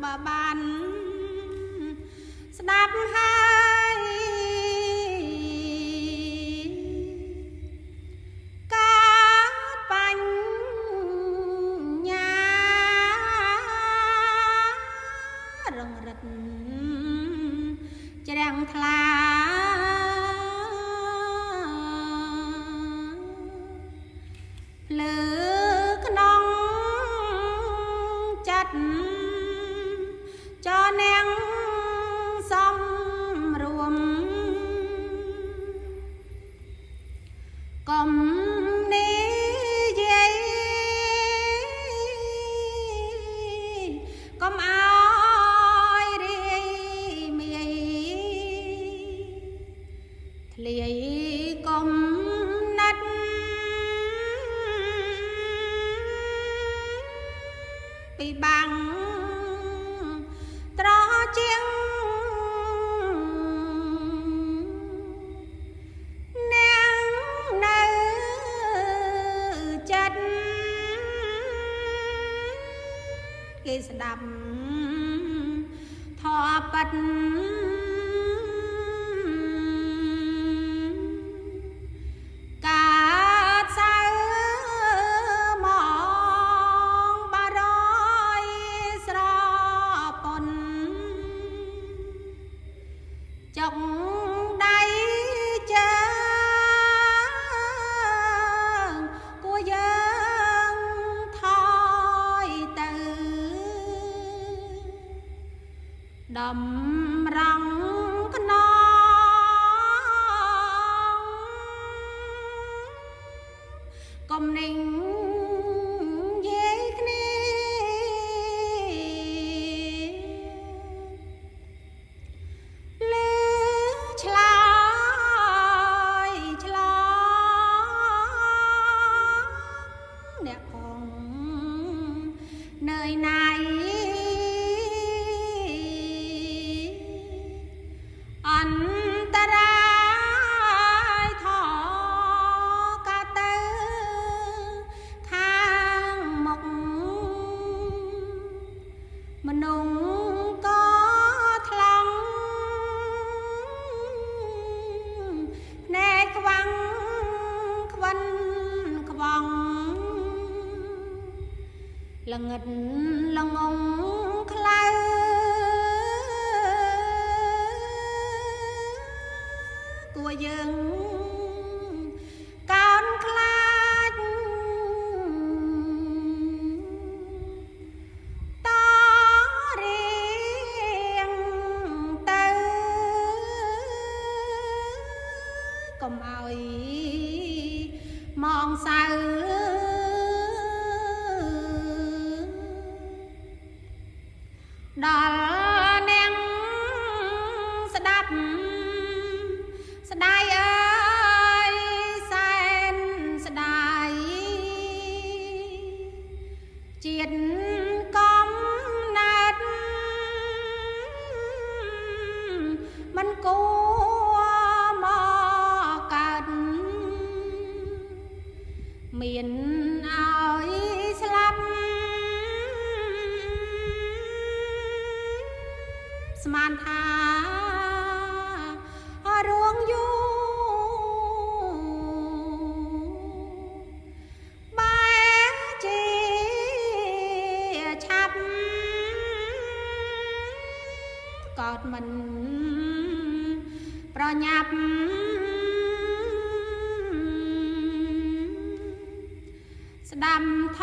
បើបានស្ដាប់ហើយកើតបញ្ញារងរិទ្ធជ្រាំងថ្លាភ្លើក្នុងចិត្តចនាងសំរួមកុំនិយាយកុំអោយរាយមាយធ្លាយកុំណាត់ពីបាំងត្រជាងនាងនៅចិត្តគេស្ដាប់ធម៌ពិតកើតសៅមងបារយស្រពន់ចុកដៃជើងគួយើងថយទៅដំរងខ្នងកុំនឹងយាយគ្នា លឺឆ្លើយឆ្លងអ្នកផងនឿយណាយអន្តរាយថកាទៅខាងមុខមនុស្សក៏ថ្លង់ភ្នែកខ្វាំងខ្វិនខ្វងល្ងិតល្ងងខ្លៅគួរយើងកោនខ្លាចតរៀងទៅកុំឲ្យមងសៅដល់នាងស្ដាប់ស្ដាយអើយសែនស្ដាយជាតិកំណើតមិនគួរមកកើតមានឲ្យស្លាប់ស្មានថារួងយូរបែជាឆាប់កោតមិនប្រញាប់ស្ដាំធ